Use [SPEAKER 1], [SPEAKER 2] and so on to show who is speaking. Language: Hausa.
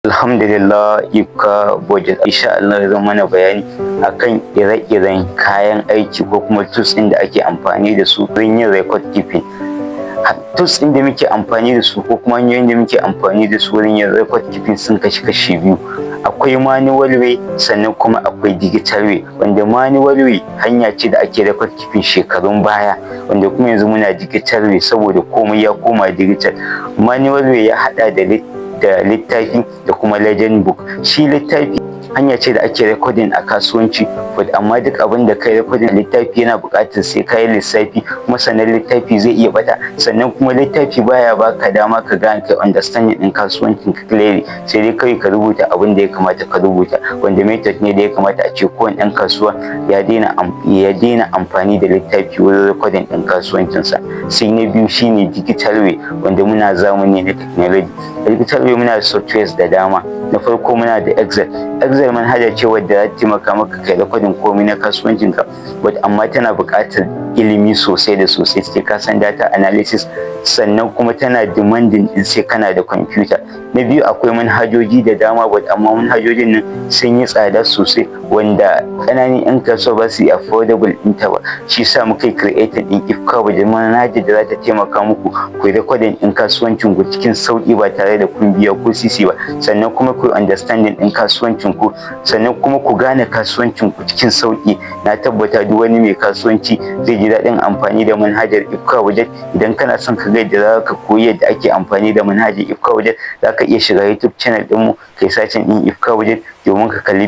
[SPEAKER 1] Alhamdulillah, Ifka Budget insha Allah zan mana bayani akan ire-iren kayan aiki ko kuma tools ɗin da ake amfani da su wurin yin record keeping. Tools ɗin da muke amfani da su ko kuma hanyoyin da muke amfani da su wurin yin record keeping sun kashi kashi biyu. Akwai manual way, sannan kuma akwai digital way. Wanda manual way hanya ce da ake record keeping shekarun baya, wanda kuma yanzu muna digital way saboda komai ya koma digital. Manual way ya haɗa da littafi da kuma ledger book. Shi littafi hanya ce da ake recording a kasuwanci, but amma duk abin da kai recording a littafi yana buƙatar sai ka yi lissafi, kuma sannan littafi zai iya bata. Sannan kuma littafi baya baka dama ka gane, kai understanding din kasuwancin ka clearly, sai dai kawai ka rubuta abin da ya kamata ka rubuta, wanda method ne da ya kamata a ce kowane ɗan kasuwa ya daina amfani da littafi wurin recording ɗin kasuwancinsa. Sai na biyu shine digital way, wanda muna zamani na technology. A digital way muna da softwares da dama. Na farko muna da Excel. Excel manhaja ce wadda za ta taimaka maka kai recording komai na kasuwancinka, but amma tana buƙatar ilimi sosai da sosai, sai ka san data analysis, sannan kuma tana demanding din sai kana da computer. Na biyu, akwai manhajoji da dama, but amma manhajojin nan sun yi tsada sosai, wanda ƙananan 'yan kasuwa ba su yi affordable ɗinta ba. Shi sa muka yi creating ɗin Ifka Budget, manhajar da za ta taimaka muku ku yi recording ɗin kasuwancin ku cikin sauƙi ba tare da kun biya ko sisi ba, sannan kuma ku understanding ɗin kasuwancin ku, sannan kuma ku gane kasuwancin ku cikin sauƙi. Na tabbata duk wani mai kasuwanci zai ji daɗin amfani da manhajar Ifka Budget. Idan kana son ka ga yadda za ka koyi yadda ake amfani da manhajar Ifka Budget, za ka iya shiga YouTube channel ɗinmu, kai searching ɗin Ifka Budget domin ka kalli.